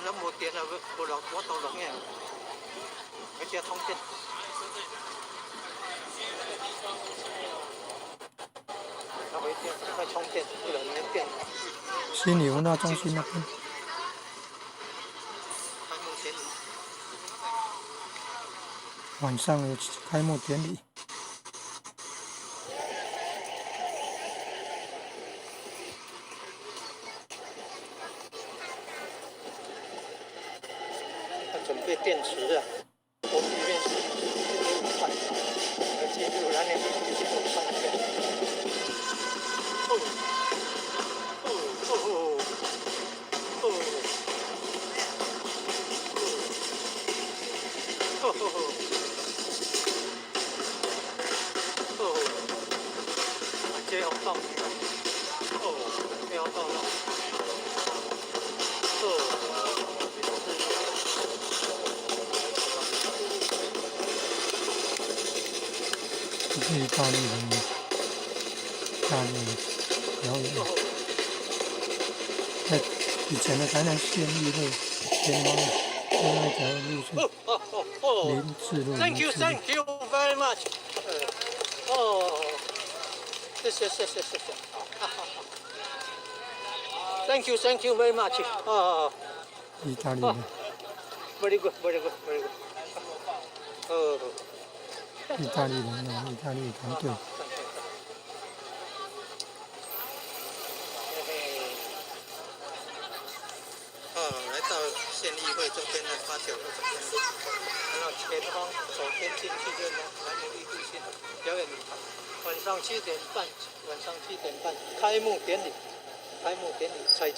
咱無電啊，無無落無度錄影，欲遮充電。啊，沒電，快充電，不然沒電。新里文化中心那邊。開幕典禮。晚上有開幕典禮。他準備電池啊，我們裡面是5塊，要進入咱的進入飯店。哦哦哦哦哦哦哦，這好動，哦，這好動了，哦。這是意大利人，大利表演，在以前的台南縣議會前方，另外一條路是林志路。 Thank you, thank you very much. 哦，謝謝謝謝謝謝。Thank you, thank you very much. 哦，意大利的。 Very good, very good, very good. 哦。意大利人啊，意大利團隊。哦，來到縣議會這邊的八九路這邊，看到前方左邊進去就南南藝中心表演舞台，晚上7點半，晚上7點半開幕典禮，開幕典禮彩。